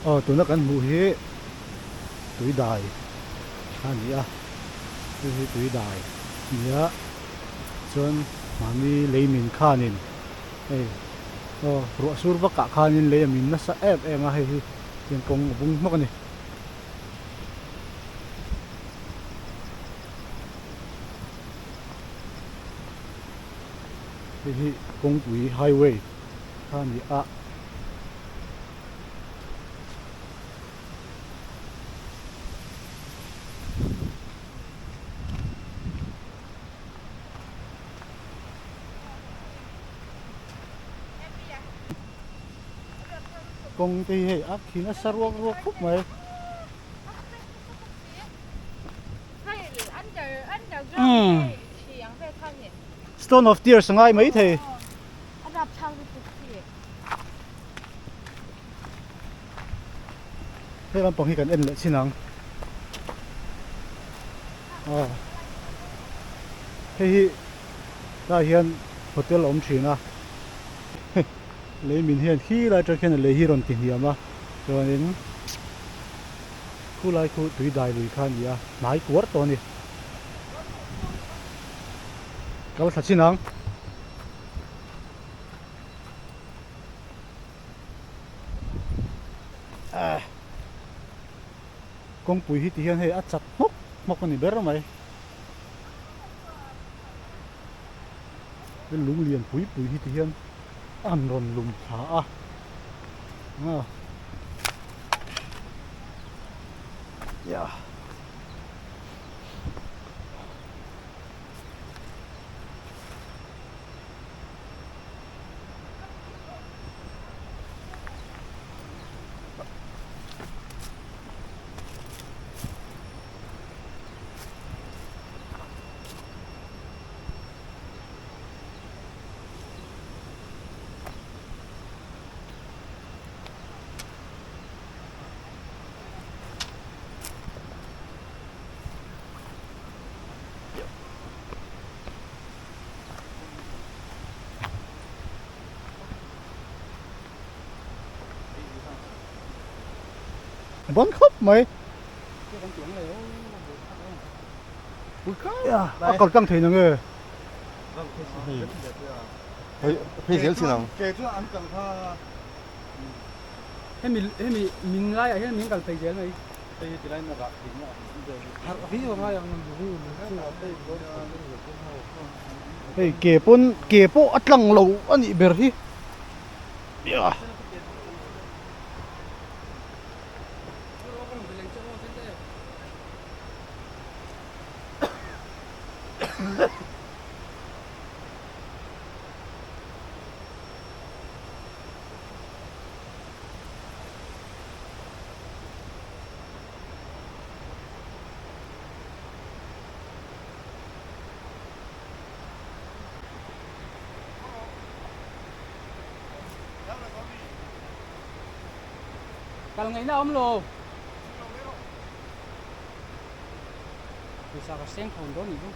Aw tuna kan hmuh hi tui dai a ni a, hei hi tui dai a ni a chuan mahni lei min khanin hei aw ruah sur vakah khanin lei a min nasa em em a hei hi tiang kawng a bung hmawk a ni. Hei hi kawngpui highway kha a ni a. Kawng te hi hei a khi nasa ruak ruak khawp mai. Stone of tears a ngai mai thei. He lampang hi kan en leh chin ang. Aw. Hei hi tlai hian hotel a awm thin a. Lei min hian khi lai atang khian a lei hi rawn ti hniam a. Chuanin khu lai khu tui dai lui kha a ni a, hnai kuar tawh a ni. Kal thla chin ang. Kawngpui hi ti hian hei a chat hmawk hmawk a ni ber mai. He lung lian pui pui hi ti hian an rawn lum thla a. Yeah. Ban khawp mai. A kal tlang thei na nge? Phei zel chin ang. Hemi hemi min laiah hian min kal phei zel mai. Hei ke pawn ke pawh a tlang lo a nih ber hi. Kal ngaihna a awm lo. Pawisa ka seng thawn dawn nih chu.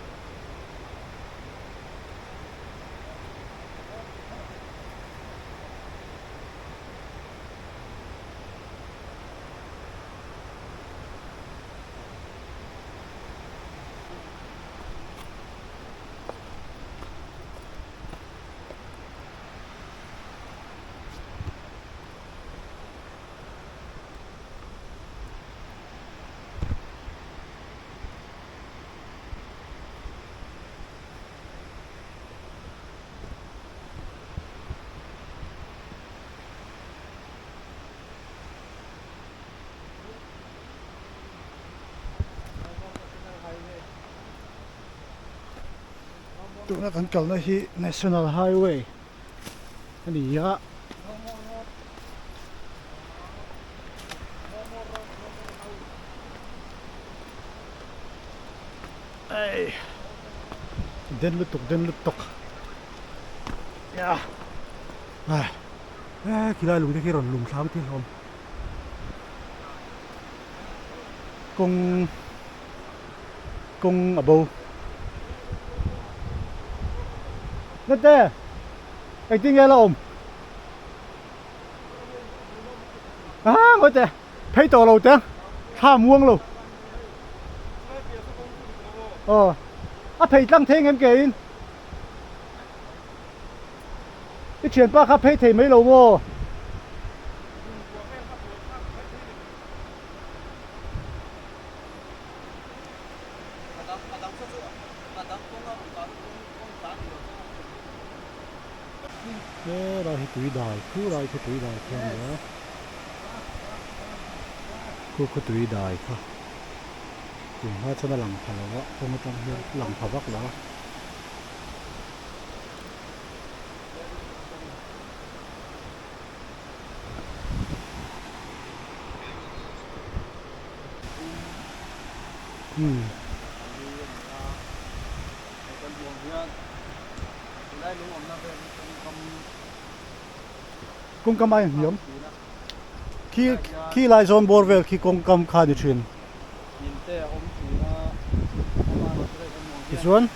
Tuna kan kalna hi National Highway a ni a. Ei den lutuk den lutuk ya khilai lung te khi rawn lum thlam thil hlawm kawng kawng a bo Nate engtin nge la awm? A ngawi teh phei tawh lo teh thla muang lo. Aw a phei tlang thei ngem ke in. I thianpa kha phei thei mai lo maw? Helai hi tui dai khu lai khi tui dai khi a ni a khu khu tui dai kha tun hma chuan a lang pha lo a kawng atang hian a lang pha vak lo a. Umm. Kawngkam a inhniam. Khi khi lai zawn bawr vel khi kawngkam kha a ni thin. Tichuan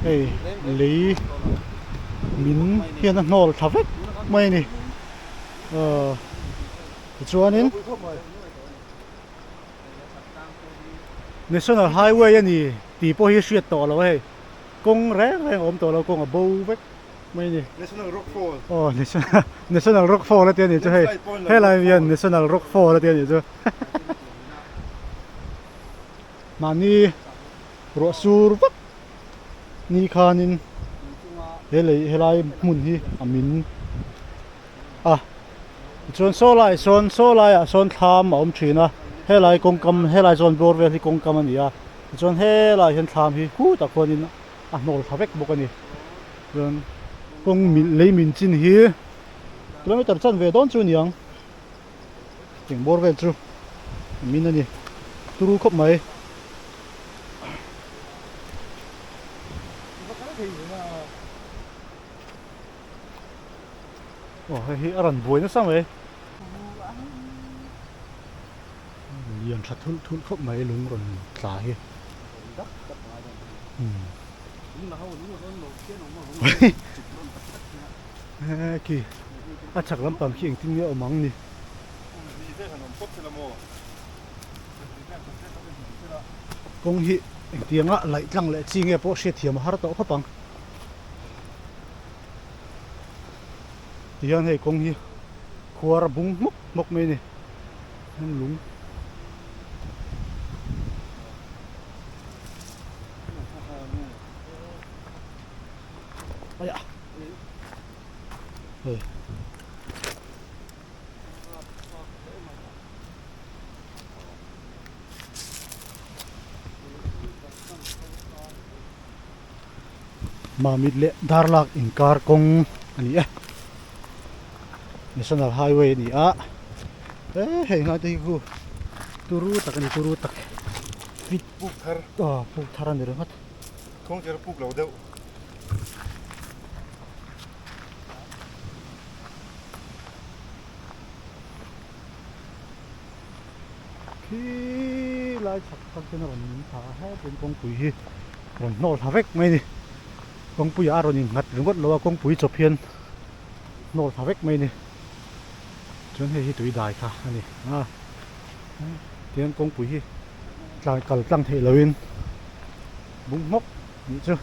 hei lei min hian a hnawl thla vek mai a ni. Aw tichuanin National Highway a ni tih pawh hi hriat tawh lo hei. Kawng reng reng a awm tawh lo kawng a bo vek mai a ni. National Rock Fall. Aw National National Rock Fall a ti a nih chu hei. Helai hian National Rock Fall a ti a nih chu. Mahni ruah sur vak ni khanin he lei helai hmun hi a min a tichuan saw laiah sawn saw laiah sawn thlam a awm thin a helai kawngkam helai zawn bawr vel hi kawngkam a ni a tichuan helaiah hian thlam hi khutah khuanin a hnawl thla vek bawk a ni chuan kawng lei min chin hi kilometer chanve dawn chu a ni ang. Eng bawr vel chu min a ni turu khawp mai. Aw hei hi a rawn buai nasa mai. Lian tha thulh thulh khawp mai lung rawn tla hi. Khi a chhak lampang khi engtin nge awm ang ni. Kawng hi engtianga laih tlang leh chi nge pawh hriatthiam a har tawh khawp ang. Tihian hei kawng hi khuar a bung hmawk hmawk mai a ni. Heng lung. Aiah. Hei. Mamit leh Darlak inkar kawng a ni e. National Highway a ni a. E hei ngai te hi khu turu tak a ni turu tak. Fit puk thar. Aw puk thar a ni ringawt. Thawngchher puk lo deuh. Khi lai chhak tak hian a rawn min thla a hetin kawngpui hi rawn hnawh thla vek mai a ni kawngpuiah a rawn innghat ringawt lo a kawngpui chawp hian hnawh thla vek mai a ni chuan hei hi tui dai kha a ni a tihian kawngpui hi tlan kal tlang theih loin bung hmawk nih chu.